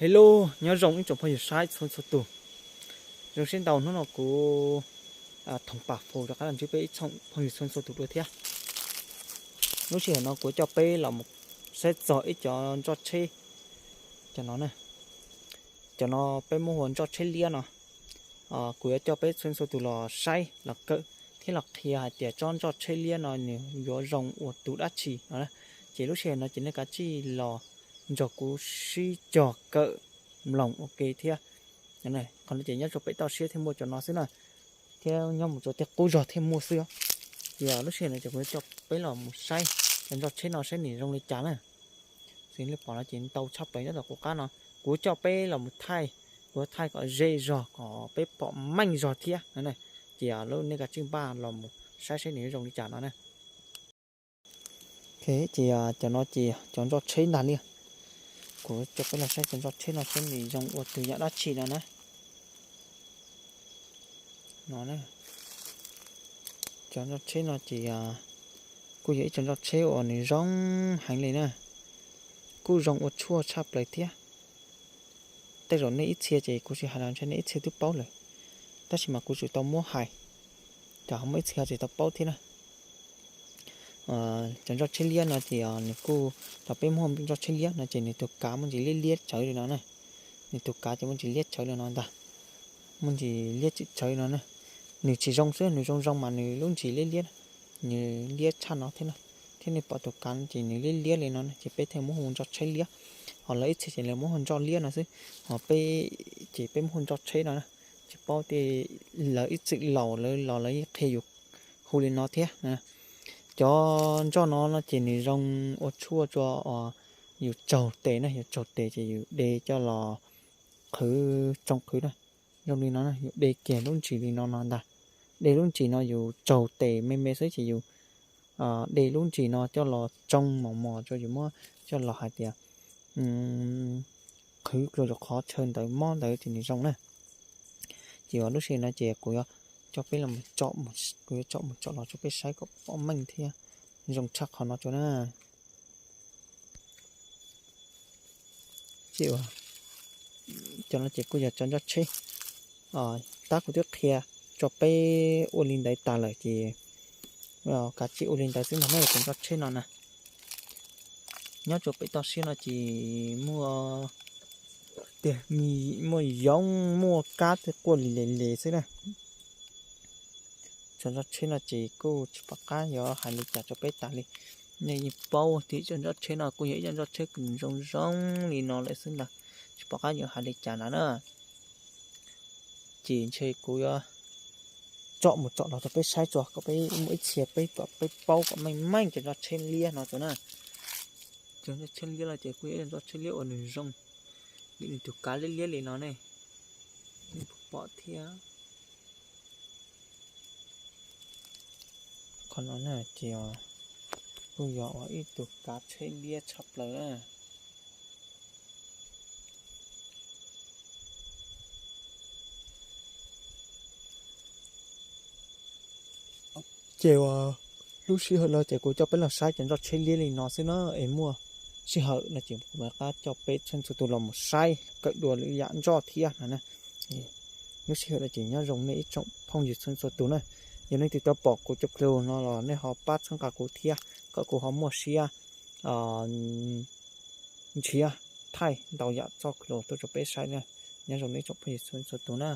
Hello, nyob zoo ib tsoom phooj ywg saib txhua txhua tus. Zoo siab ntau hnub no kuv thoom pam fus rov qab los ntsib peb ib tsoom phooj ywg txhua txhua tus dua thiab. Lub sij hawm no kuv coj peb los mus saib txog ib cov ntsoj tsheb, cov no, cov no peb muab hu ua ntsoj tsheb liab no. Kuv yuav coj peb txhua txhua tus los saib los kawm thiab los qhia hais tias tsob ntsoj tsheb liab no nws yuav zoo ua tus dab tsi no. Ces lub sij hawm no ces nej kav tsij los nrog kuv sib cog kawm mloog ua ke thiab. Qhov no ces nyob rau pem toj siab thiaj muaj cov no xwb na, thiab nyob mus rau tej qub zog thiaj muaj xwb. Ces lub sij hawm no ces kuv yuav coj peb los mus saib cov ntsoj tsheb no saib nws zoo li cas na. Xws li pom no ces ntau tshaj plaws nyob tom kuv qab no. Kuv coj peb los mus thaij, kuv thaij kom ze zog kom peb pom meej zog thiab no. Ces lub nej kav tsij npaj los mus saib saib nws zoo li cas no na. Ces cov no ces cov ntsoj tsheb ntag li. Kuv coj peb los saib cov ntsoj tsheb no saib nws zoo ua tus yam dab tsi no na. No, cov ntsoj tsheb no ces kuj yog ib co ntsoj tsheb uas nws zoo heev li na, kuj zoo ua tshuaj tshaj plaws thiab. Tej zaum nej ib txhia ces kuv tsis hais los ntshe nej ib txhia twb paub lawm, tab sis mas kuv tsuas tau muab hais, ces ho muaj ib txhia tsis tau paub thiab na. Cov ntsoj tsheb liab no ces nws kuj, cov peb muaj ntsoj tsheb liab no ces nws tus kav muaj ntsis liab liab tsawv li no na. Nws tus kav ces muaj ntsis liab tsawv li no ntag, muaj ntsis liab tsawv tsawv no na. Nws tsis zoo xwb, nws zoo zoo mas nws lub ntsis liab liab, nws liab tshaj no thiab na. Thiab nej pom tus kav ces nws liab liab li no na ces peb thiaj muab hu ntsoj tsheb liab. Ho lawv ib txhia ces lawv muab hu ntsoj liab no xwb, ho peb ces peb muab hu ntsoj tsheb no na. Tsis paub tias lawv ib txwm laus lawv los lawv yeej qhia yus hu li no thiab. Cov ntsoj no no ces nws zoo ua tshuaj rau yus tsaug tes na, yus tsaug tes ces yus de coj los qhwv tsoo qhwv na. Zoo li no yus de kiag lub ntsis li no no ntag, de lub ntsis no yus tsaug tes me me xwb ces yus de lub ntsis no coj los tsoo mos mos rau yus muab coj los hais tias qhwv rau yus qhov chaw ntawd mob ntawd ces nws zoo na. Ces lub sij hawm no ces kuv yuav coj peb los, kuv yuav tsom mus tsom los rau peb saib kom pom meej thiab zoo tshaj qhov no tso na. Cov no ces kuj yog cov ntsoj tsheb, tab kuv twb qhia rau peb ua li ntawd tas lawm ces kav tsij ua li ntawd xwb ntag na. Cov ntsoj tsheb no na, nyob rau pem toj siab no ces muaj tiag, muaj yoov muaj kab tej quaj li le le xwb na. Cov ntsoj tsheb no ces kuj tsis pom qab yuav hais li cas rau peb tas li. Nej yeej paub tias cov ntsoj tsheb no kuj yog ib cov ntsoj tsheb kws zoo zoo li no lawm xwb ntag, tsis pom qab yuav hais li cas ntag na. Ces ntshe kuv yuav tsom mus tsom los rau peb saib tso kom peb muaj ib txhia peb kom peb paub kom meej meej cov ntsoj tsheb liab no tso na. Cov ntsoj tsheb liab no ces kuj yog ib cov ntsoj tsheb liab uas nws zoo, vim nws tus kav liab liab li no ne, nej puas pom thiab. Qhov no na ces kuj yog ua ib tug kav tsheb liab tshaj plaws na. Ces uas lub sij hawm no ces kuv coj peb los saib cov ntsoj tsheb liab li no xwb na, es muaj sij hawm no ces kuv mam rov qab coj peb txhua txhua tus los mus saib kawm dua lwm yam ntsoj thiab no na. Lub sij hawm no ces nyob zoo nej ib tsoom phooj ywg txhua txhua tus na. Yog nej twb tau pom kuv cov clip no los nej ho pab txhawb nqa kuv thiab kom kuv ho muaj siab nrhiav thaij ntau yam txoj clip tuaj rau peb saib na. Nyob zoo nej ib tsoom phooj ywg txhua txhua tus na.